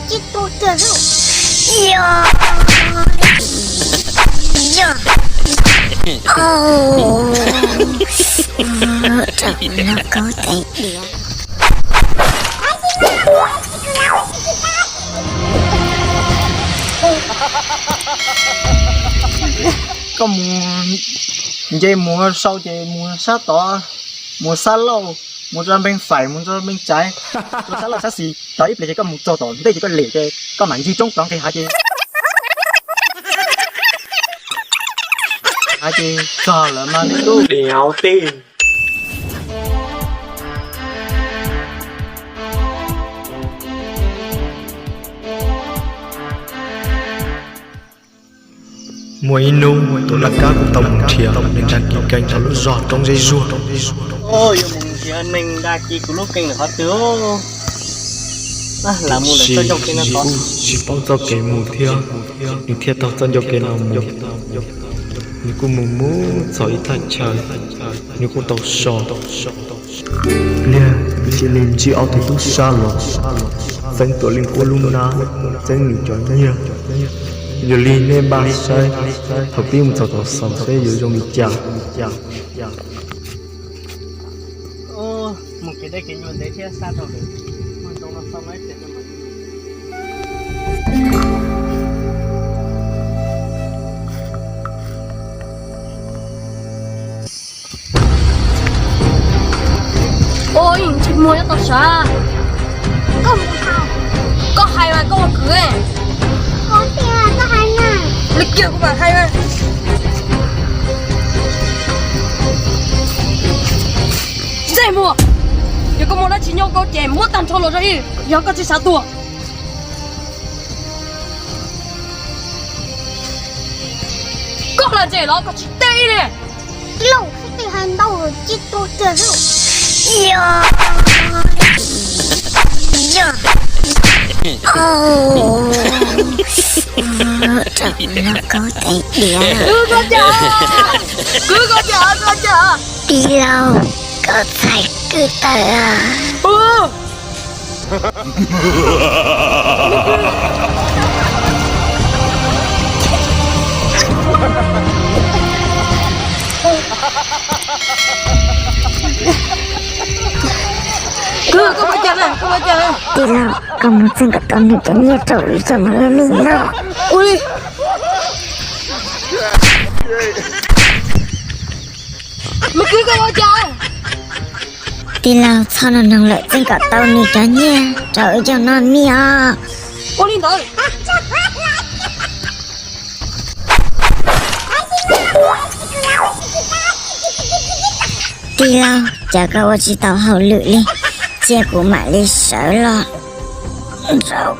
Tsis tu twg. Yog, yog, rau no kaub teev diav. Koj mus nce mus sau ces mus sab tod, mus sab laug, mus rau npeeg faim, mus rau npeeg tsaiv, rau sab laug sab xis, tau ib pliag ces koj mus txog tom ntej ces koj lem ces koj mam ncig roob rov nqis hav ces, hav ces txog lawm mas me tub. Diav tij. Muaj ib hnub tus laj kab kuj tau mus nrhiav nws dag kis kees hauv lub zos roob zeb zuag. Yuav mus nrhiav neeg dag kis kuv lub kees lawm qhov twg? Lam mus lawm txoj ncauj kev no tod. Tsis paub txoj kev mus thiab, nws thiaj taug txoj ncauj kev no mus. Nws kuj mus mus txog ib thaj chaw, nws kuj tau so pliag, nws cia li ntsib ob tug tub sab los txeeb Tuam Leej Kuab lub nab, txeeb nws cov nyiaj. Yog li nej npaj saib, thaum pib mus txog tom xaus seb yuav zoo li cas. Ua ib tsis muag nyob tau sav. Koj hais mas koj ua kwv. Li kiag kuv mam hais mas. Ntsej muag, yog koj muaj dab tsi nyob koj ces muab tag nrho los rau ib, yog koj tsis xav tuag. Koj los ntsej los koj tsis teb ib li. Lauj, xib tij hais ntau tsis tu kiag xwb. Yog, yog, rau no kaub teev diav. Kwv koj cas, kwv koj cas, kwv koj cas. Tij laug, koj txhais kwv tawm. Kwv, koj ua cas na, koj ua cas na? Tij laug, koj mus txeeb kom tau nws cov nyiaj rau wb coj mus ua meb noj. Ua li. Mus kwv, koj ua cas? Tij laug, txhob nug noog lawm, txeeb kom tau nws cov nyiaj rau wb coj noj meb os. Ua li ntawd. Tij laug, cas koj ua tsis tau hauj lwm li, cia kuv mam li sawv los rau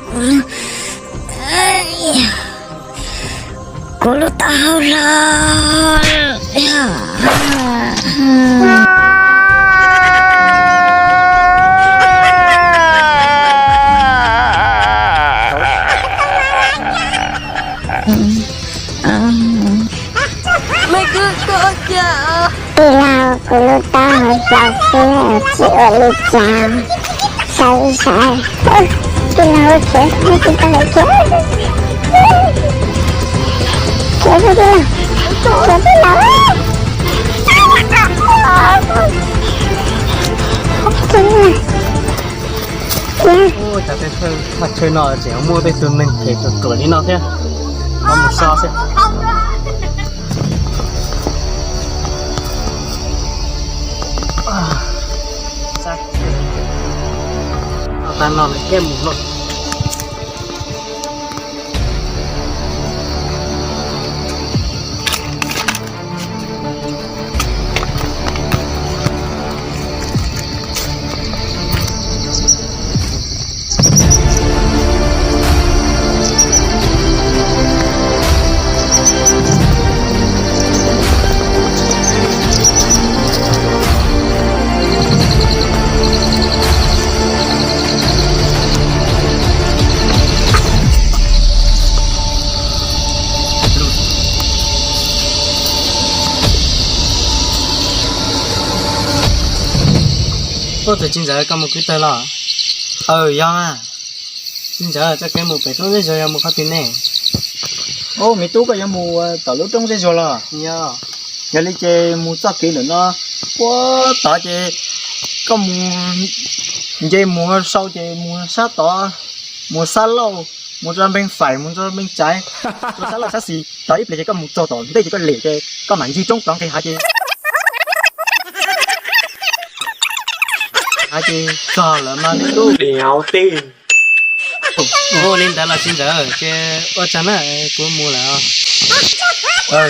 kuv lub taub hau los. Me kwv, koj ua cas? Tij laug, kuv lub taub hau hlau xwb tsis ua li cas. Sawv, sawv. Tij laug, khiav, tij laug, khiav. Khiav, tij laug, khiav, tij laug. Khiav. Ua cas tej thawj thaj chaw no tseem muaj tej tug neeg them ruam ruam li no thiab. Mus so xwb. Tag no lawm thiaj mus no. Koj tus txiv ntxawm, koj mus kwv tawg los? Aw, yog mas. Txiv ntxawm, txoj kev mus pem roob zej zuag yog mus qhov twg ne? Ub, me tub, koj yuav mus tom lub roob zej zuag los? Yog li ces mus txoj kev ntawm no puag tod ces koj mus nce mus sau ces mus sab tod, mus sab laug, mus rau npeeg faim, mus rau npeeg tsaiv, rau sab laug sab xis tod ib pliag ces koj mus txog tom ntej ces koj lem ces koj mam ncig roob tod nqis hav ces, hav ces txog lawm mas me tub. Ua li ntawd los txiv ntxawm, ces ua tsaug na, kuv mus lawm.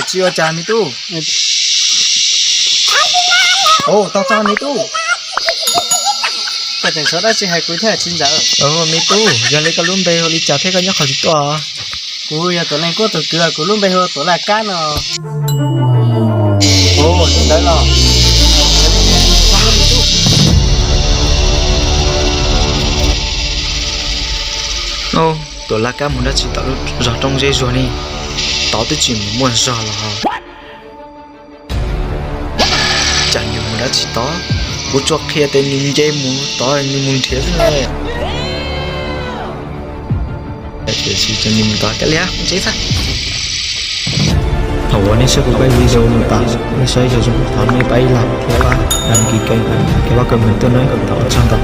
Tsis ua cas me tub. Tau txog me tub. Koj tseem xav dab tsi hais kuv thiab txiv ntxawm? Me tub, yog li koj lub npe hu li cas thiab koj nyob qhov twg tuaj? Kuv yog Tuam Leej Kuab tus kwv, kuv lub npe hu Tuam Laj Kab no. Ua li ntawd los. Tuam Laj Kab mus dab tsi tom lub zos roob zej zuag ne? Tod twb tsis mus muaj zog los ho. Cas nws mus dab tsi tod? Kuv tsuas qhia tias nws nce mus tod, nws mus nrhiav xwb ne. Tiam sis ces nws mus tod, kav liam, mus tsev xwb. Thaum uas nej saib kuv pab video mus tas, nej saib zoo zoo thov nej pab like thiab pab đăng ký kênh, pab comment tuaj nawb, ua tsaug ntau.